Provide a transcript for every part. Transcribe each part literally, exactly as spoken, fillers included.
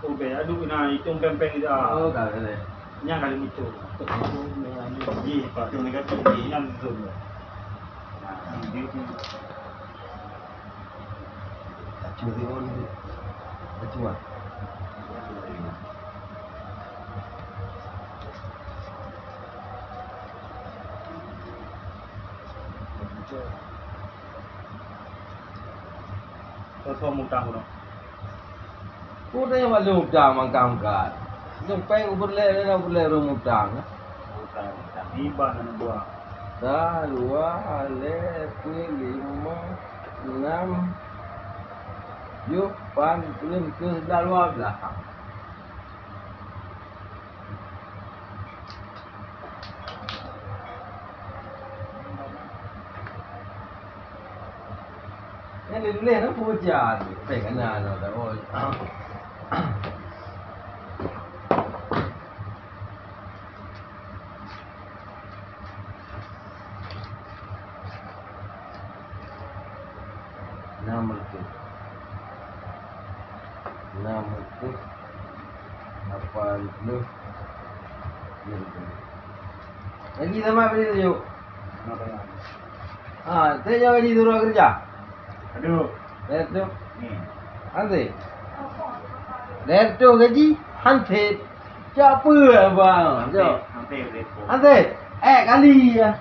Oke, aduh, na itong péng-péng itu, ah. Oh, ka boleh. Nyang kali itu. Jih, Pak, tu negatif, jih, nyang zoom. Nah, dia tu. Tak cuma tengok ni. Tak cuma. Kosong utang tu. Kudai malu utang mangkang-mangkang. Nyang péng ubur lé, ubur lé ureueng utang. Utang, utang. Iban aneuk buah. Sa, dua, lhèe, peuet, limong, nam, tujoh, lapan, sikureueng, sikureueng, dua blah. Nyan dituléh na peue jak, péng kana na, oh. Enam ratus. Enam ratus lapan puluh. Lagi sama beri tunjuk. Ha, saya jangan di suruh kerja. Aduh. Lihat tu. Ni. Nanti. Lihat tu gaji, hansip. Cak apa, abang? Cak. Hansip, hansip, hansip. Hansip. Eh, kali ya.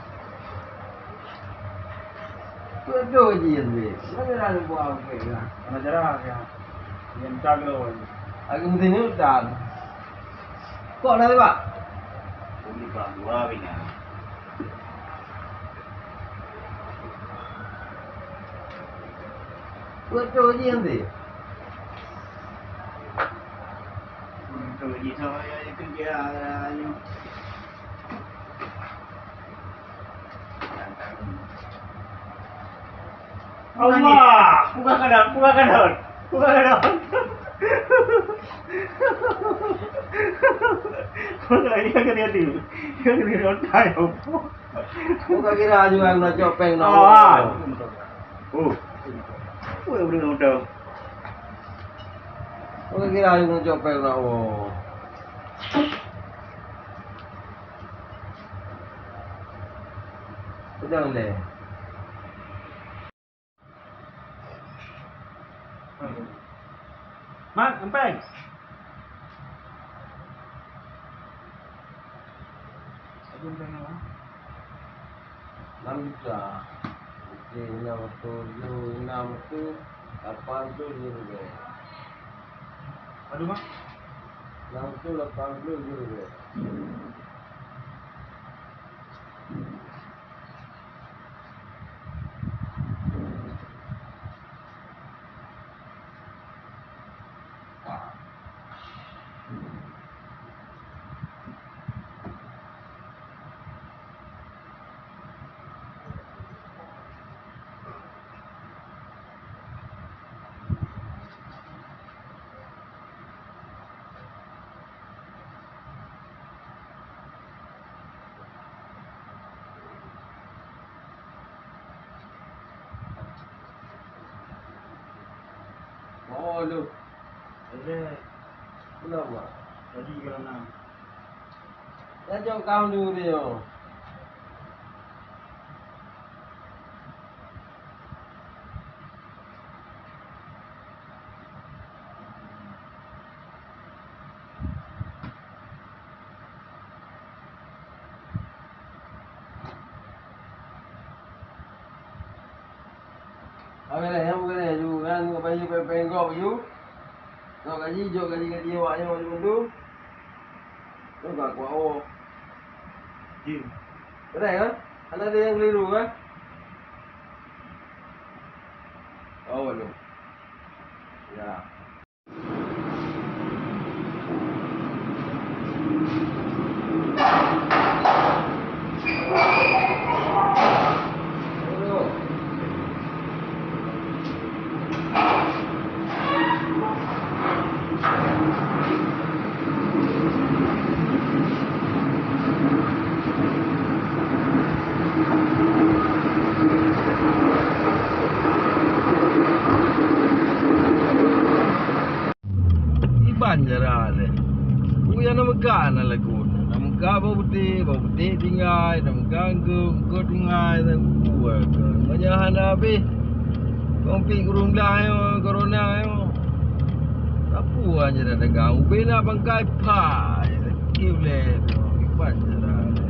Betul je, hansip. Mana dah buat apa ya? Mana jarang ya? Yang tak lo. Aku mesti ni utang. Kok dah, Pak? Beli bak dua bina. Betul je, hansip. Betul je, sama ya, itu dia, ya. Allah! Buka kadang, buka kadang. Buka kadang. Buka kadang, dia kena tu. Dia kena lontai. Buka kira juga nak copeng nak. Oh, ah. Oh. Weh, udah, udah. Buka kira juga nak copeng nak. Oh. Udah leh. Mat, empeng. Enam juta. Okey, enam ratus, enam ratus lapan puluh ribu. Aduh, Mak. Enam ratus lapan puluh ribu. Oh, lu. Ada. Kenapa? Tadi kalau nak. Dah jauh kau dulu dia. Habis dah, nyang bukan dah, ju kan, bukan baju peng-peng kau baju. Kau gaji, jok gaji, gaji awak nyoe baju mandum. Kau tak kuat, oh. Jim. Betul kan? Ada, ada yang keliru kan? Oh, belum. Ya. Kan cara lé. Ku nyang na meukat na lagu. Na meukat bawang putéh, bawang putéh tinggai, na meukat eungkôt, eungkôt tinggai, na buet. Meunyoe hana habéh, covid kureueng blah nyoe, corona nyoe. Sapeue hana dagang, ubé na bangkai pha. Sakét ulèe tu, iban cara lé.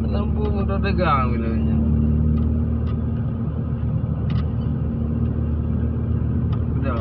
Lampu motor dagang bila nyan. Udah.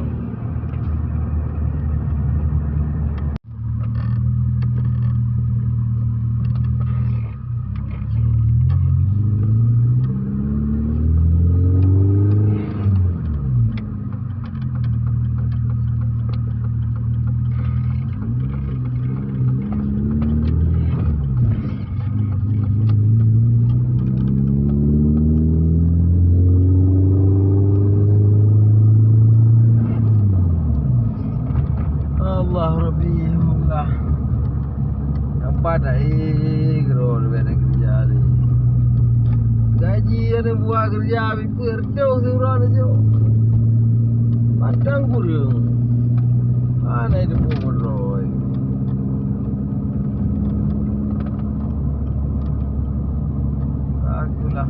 Allah Rabbi, ya Allah. Nampak tak, eh, keudroe leubeh na keureuja ni. Gaji ada buah keureuja, bipeuet reutôh siuroe nyoe. Mantong kureueng. Hana jiteupeue keudroe. Akulah.